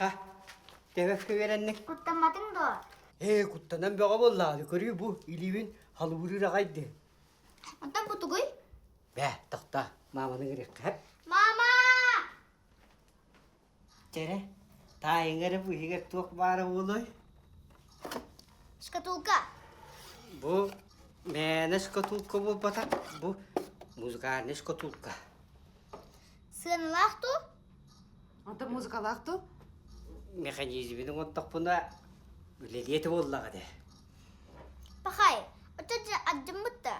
Ха, төбөккө үөрэнник. Куттамматыҥ дуо? Ээ, куттанан бөҕө буоллаҕына, көрүүй бу илиибин халыбырыыр аҕай дии. Оттон бу тугуй? Бээ, тохтоо, мааманы ыҥырыахха. Мама! Чэрэ, таайыҥ эрэ бу иһигэр туох баара буолуой? Шкатулка. Бу мээнэ шкатулка буолбатах, бу музыкальный шкатулка. Сыаналаах дуу? Онтон музыкалаах дуу? Механизмин оҥордохпуна үлэлиэ этэ буоллаҕа дии. Пахай, оччо алдьаммыт да?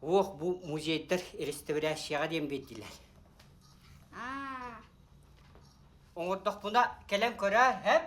Уох, бу музейдар реставрацияҕа диэн биэрдилэр. Аа. Оҥордохпуна кэлэн көрөөр, һэп?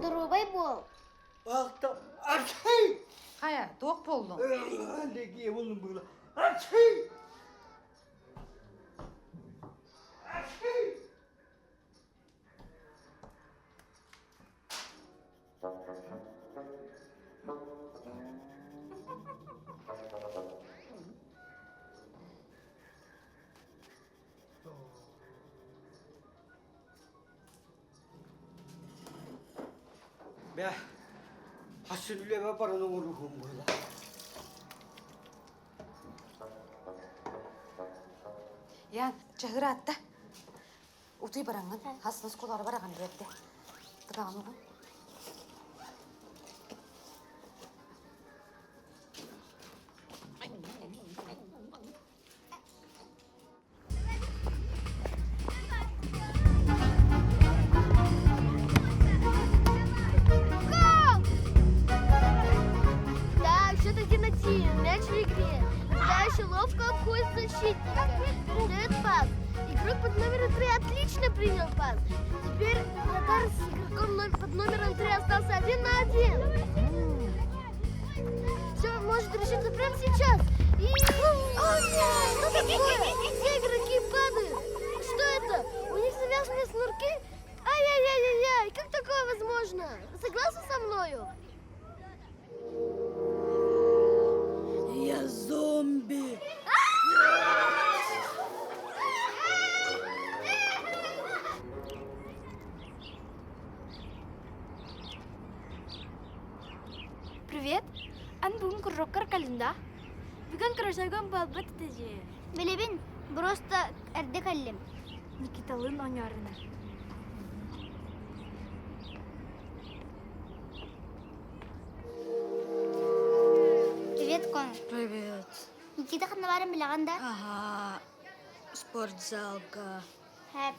Доруобай буол. Ахта, арчы! Хайа, туох буоллуҥ? Легия буллум була. Арчы! Арчы! Бээ, хас үлэбэ баран оҥоруһум буола. Ян, чаһыраатта. Утуй бараҥҥын, хас оскуолаҕа бараҕын диэрдэ. Тыгаҕын угун. Гол! Да, счет 1-1. Мяч в игре. Нападающий ловко обходит защитника. Передает пас. Игрок под номером 3 отлично принял пас. Теперь вратарь с игроком под номером 3 остался один на один. Все может решиться прямо сейчас. И... О, нет! Что такое? Все игроки падают. Что это? У них завязаны шнурки? Ай-яй-яй-яй-яй! Как такое возможно? Вы согласны со мною? Я зомби. Привет. Ан бүгүн кружоккар кэллин да? Бүгүн кружогум буолбут этэ Билэбин, просто эрдэ кэллим. Никиталыын оонньоорунар. Привет, Кон. Привет. Никита ханна баарын билэҕин да? Ага, спортзалга. Хэп.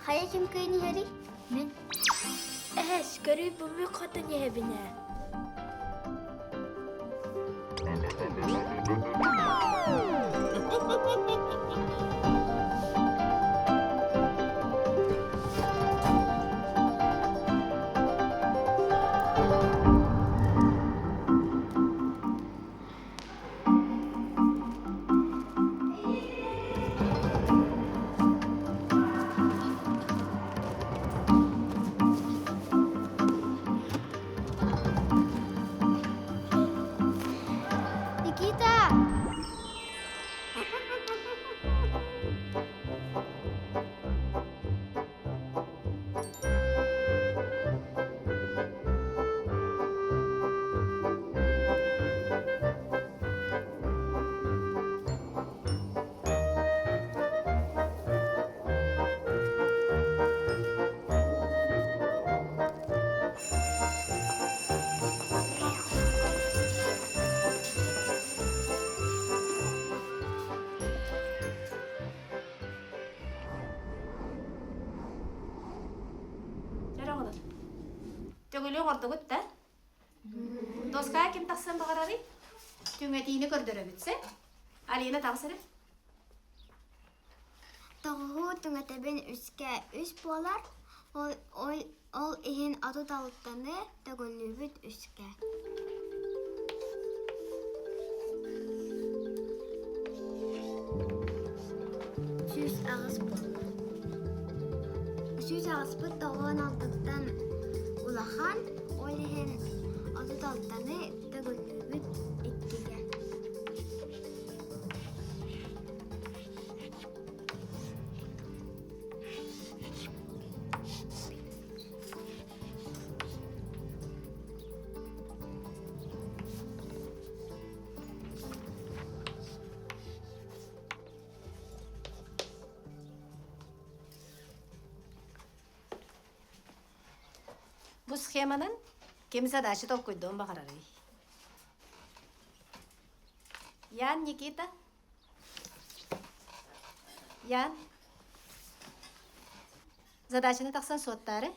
Хайа ким кыйын иһэрий? Мин. Эһэс, көрүй бу мүк хотон иһэбин ээ. Никита! Чэр оҕолор, төгүлү оҥордугут да? Доскаҕа ким тахсан баҕарарый? Түҥэтиини көрдөрөбүт, сэ? Алина таҕыс эрэ. Тоҕуһу түҥэтэбин үскэ үс буолар, ол, ол, ол иһин 36-ны төгүллүүбүт үскэ. 108 буолла. 108-пыт 96-ттан улахан, ол иһин 36-ны төгүллүүбүт иккигэ. Бу схеманан ким задача толкуйдуон баҕарарый? Ян, Никита? Ян? Задачаны тахсан суоттаары?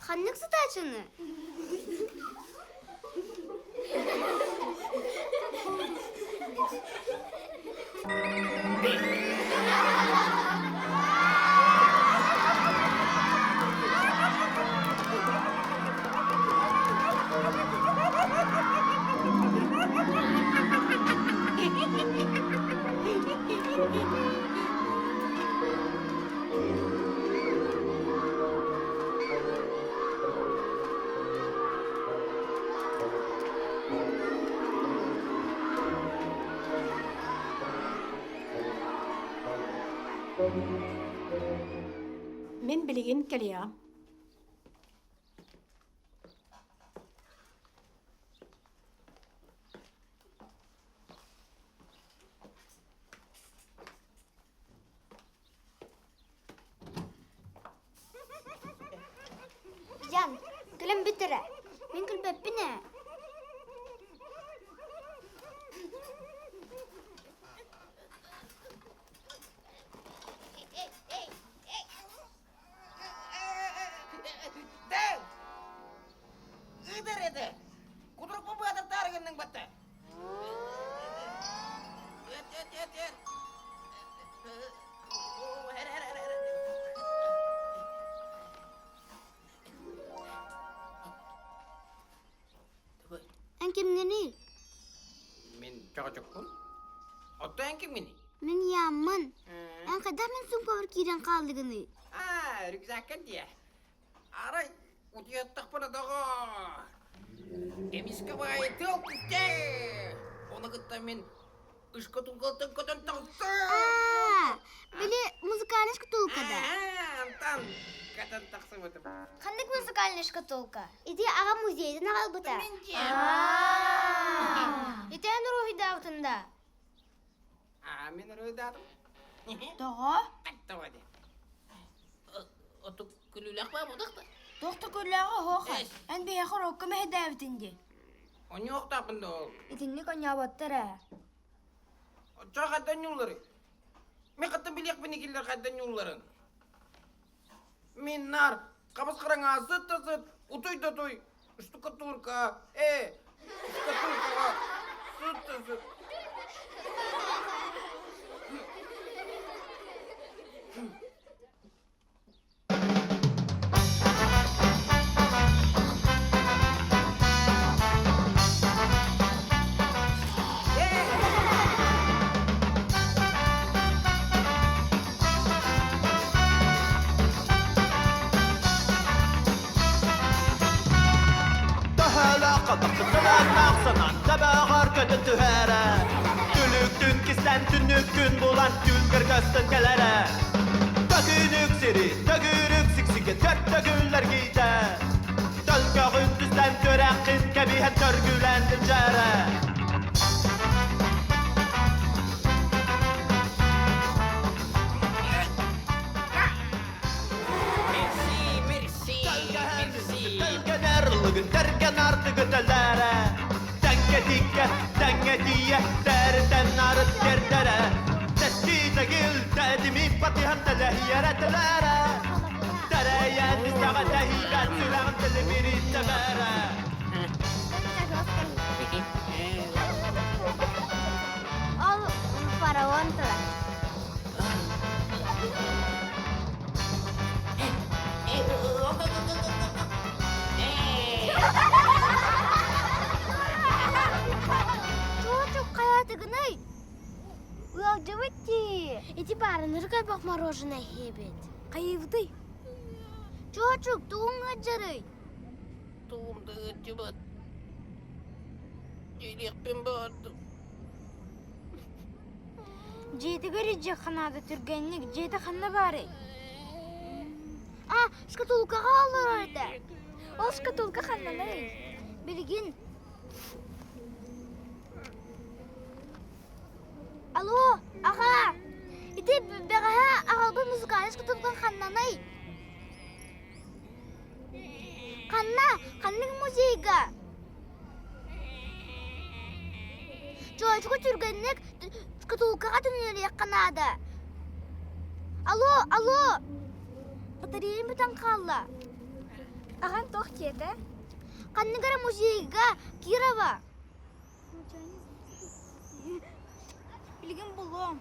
Ханнык задачаны? Мин билигин кэлиэҕим. Ян, күлэн бүт эрэ. Мин күлбэппин ээ. Дэл! Ыытар этэ! Кутурукпун быатартаары гынныҥ батта! Эт, эт, эт, эт! Эр, эр, эр, эр! Эн кимҥиний? Мин чоҕочукпун. Оттон эн кимҥиний? Мин Яммын. Эн хайдах мин суумкабар киирэн хааллыгыный? Аа, рюкзакка диэ. Арай, утуйаттахпына доҕоор. Эмискэ баайы тыал түстэ. Ону кытта мин ышкатулкаттан көтөн таҕыстым. Аа, били музыкальная шкатулка да? Аа, антан көтөн тахсыбытым. Ханнык музыкальная шкатулка? Ити аҕа музейтан аҕалбыта. Мин дьиэм. Ити эн уруһуйдаабытын да? Аа, мин уруһуйдаатым. Тоҕо? Тоҕо диэн. Оту күлүүлээх баа будах да. Туох да күллээҕэ оһуоха. Эн биһиэхэ урукку мэһэйдээбитин дии. Онньуохтаахпын да ол. Итинник онньооботтор ээ. Оччоҕо хайдан ньуулларый? Мин хаттан билиэхпин икиллэр хайдан ньуулларын. Мин наар хабыс-хараҥа сыт да сыт, утуй да утуй, штукатурка, э, штукатуркаҕа сыт да сыт. Табаҕар көтөн түһэрэ Түлүктүн кистэн түннүккүн булан түлгэр көстөн кэлэрэ Төкүнүк сири төгүрүк сиксигэ төрт төгүллэр кийтэ Төлкөҕүн түстэн түрэххин кэбиһэн төргүлэн илдьэрэ Мерси, мерси, мерси. Тэлгэнэр лыгын тэргэн артыгы тэлээрэ Тэҥҥэ тиккэ, тэҥҥэ тиийэ, тэритэн арыт тиэрдэрэ Тэстии-тэгил тэтими батыһан тэлэһийэрэ тэлээрэ Тэрэйэн истэҕэ тэһиибэт сүрэҕин тэлибирин тэбэрэ Ол фараон турар. Чуочук хайаатыгыный? Ыалдьыбыт дии. Ити баарыныры көрбөх мороженое иһэбит. Хайыыбытый? Чуочук, тугуҥ ыалдьарый? Тугум да ыалдьыбат. Дьиэлиэхпин баҕардым. Дьиэтигэр илдьиэххэ наада түргэнник, дьиэтэ ханна баарый? А, шкатулкаҕа олорор этэ. Ол шкатулка ханнаный? Билигин. Алло, аҕаа! Ити бэҕэһээ аҕалбыт музыкальнай шкатулкаҥ ханнаный? Ханна? Ханнык музейга? Чоочуку түргэнник шкатулкаҕа түннэриэххэ наада. Алло, алло! Батареям бүтэн хаалла. Аҕаҥ туох диэтэ? Ханнык эрэ музейга, Кирова. Билигин булуом.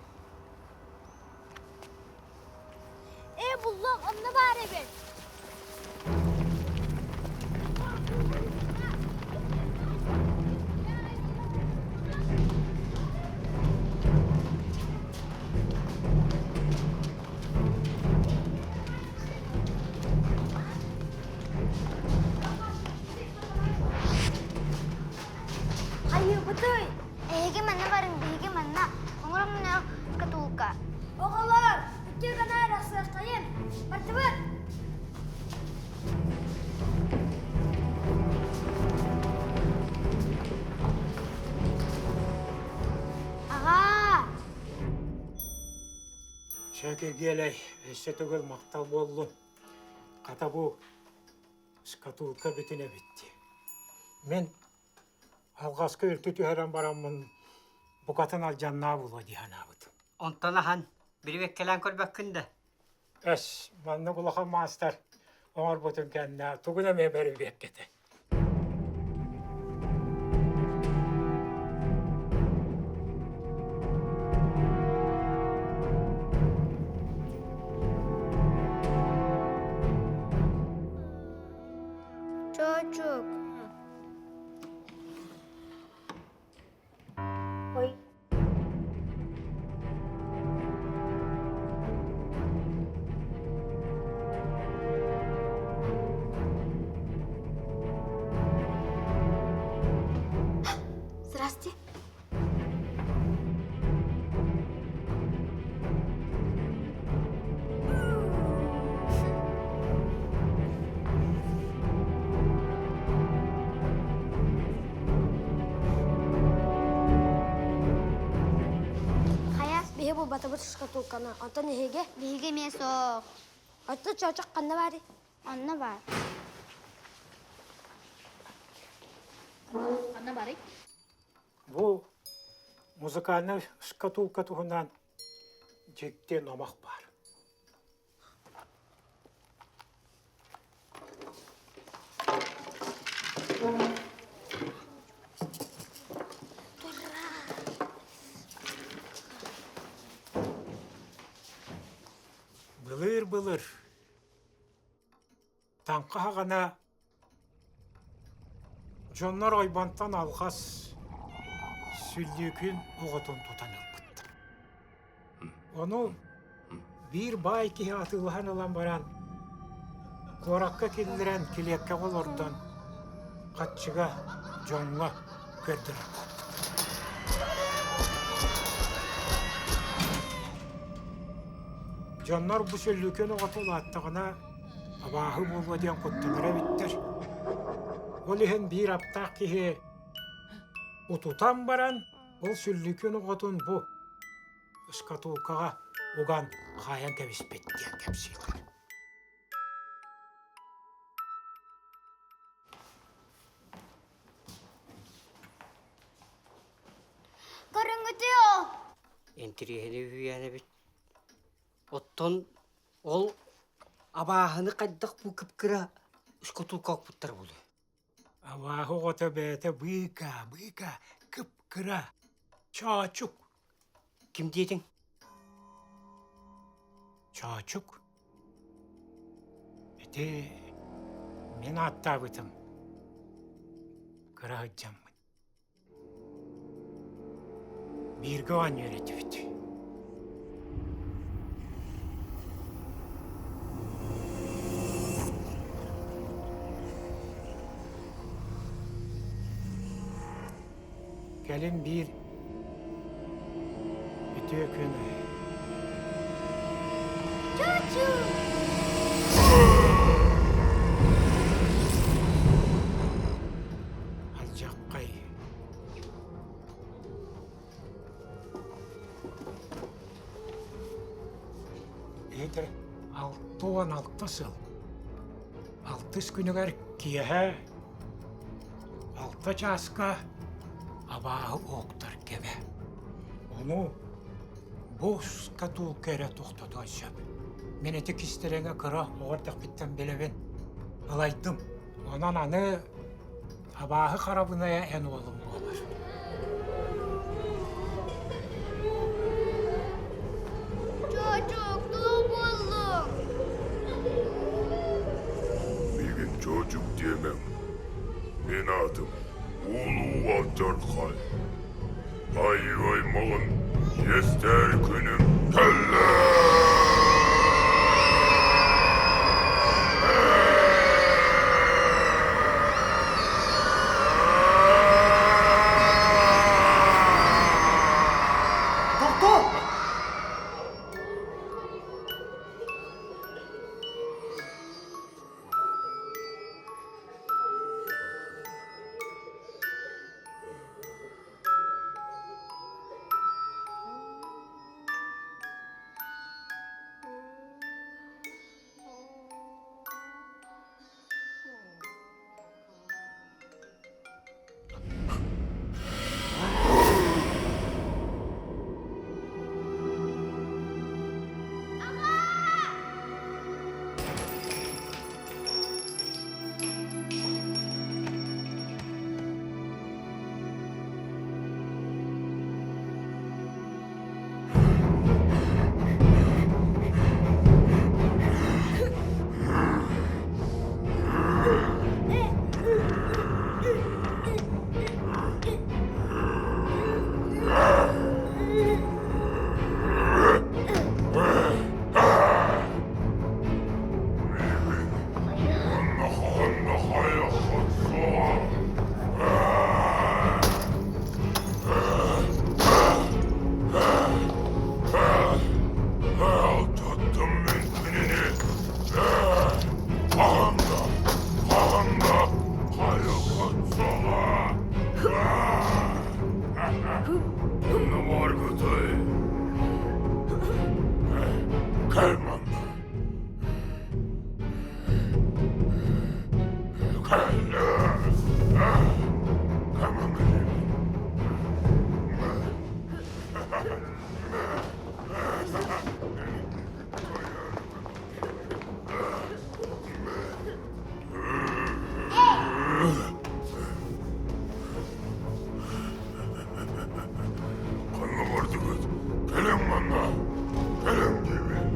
Ээ, буллум, онно баар эбит. Хайыыбытый? Эһиги манна барыҥ, биһиги манна. Оҥороммуна шкатулка. Оҕолор, икки гына арахсыаххайын. Бардыбыт! Аҕаа! Чэ, Киргиэлэй, өссө төгүл махтал буоллун. Хата бу шкатулка бүтүн эбит дии. Мин Алҕаска үлтү түһэрэн бараммын букатын алдьаннаа буолуо дии санаабытым. Онтон аһан, бирибэккэлээн көрбөккүн да? Эс, маннык улахан маастар оҥорбутун кэннэ тугун эмиэ бэрибиэккэтэ. Чоочук. Ой. Здрасте. Хайа, биһи булбатыбыт шкатулканы. Онтон эһиги? Биһиги эмиэ суох. Оттон чоочок ханна баарый? Онно баар. Ханна барый? Бу музыкальнай шкатулка туһунан дьикти номох баар. Былыр-былыр таҥха саҕана дьоннор ойбонтон алҕас сүллүүкүн оҕотун тутан ылбыттар. Ону биир баай киһи атыылаһан ылан баран куоракка киллэрэн килиэккэҕэ олордон хаччыга дьоҥҥо көрдөрөр буолбут. Дьоннор бу сүллүүкүн оҕото улааттаҕына абааһы буолуо диэн куттанар эбиттэр. Ол иһин биир аптаах киһи утутан баран ол сүллүүкүн оҕотун бу шкатулкаҕа уган хаайан кэбиспит диэн кэпсииллэр. Көрүҥҥүтүй ол? Интириэһинэй үһүйээн эбит. Оттон ол абааһыны хайдах бу кып-кыра шкатулка укпуттар буолуой? Абааһы оҕото бэйэтэ быыкаа, быыкаа, кып-кыра, чоочук. Ким диэтиҥ? Чоочук. Ити мин ааттаабытым. Кыра сылдьаммын. Бииргэ оонньуур этибит. Кэлин биир үтүө күн Чу-чу! Алдьархай. Иһитэр 66 сыл. Алтыс күнүгэр киэһэ алта чааска абааһы уоктар кэмэ. Ону бу шкатулка эрэ тохтотуон сөп. Мин ити кистэлэҥэ кыра оҕо эрдэхпиттэн билэбин. Ылайдым. Онон аны Абааһы харабынайа эн уолуҥ буолар. Чоочук, туох буоллуҥ? Миигин Чоочук диэмэҥ. Мин аатым Улуу Алдьархай. Айыы-аймаҕын иэстээри күнүм кэллэ! Тохтоо! Ханна бардыгыт? Кэлиҥ манна! Кэлиҥ диибин!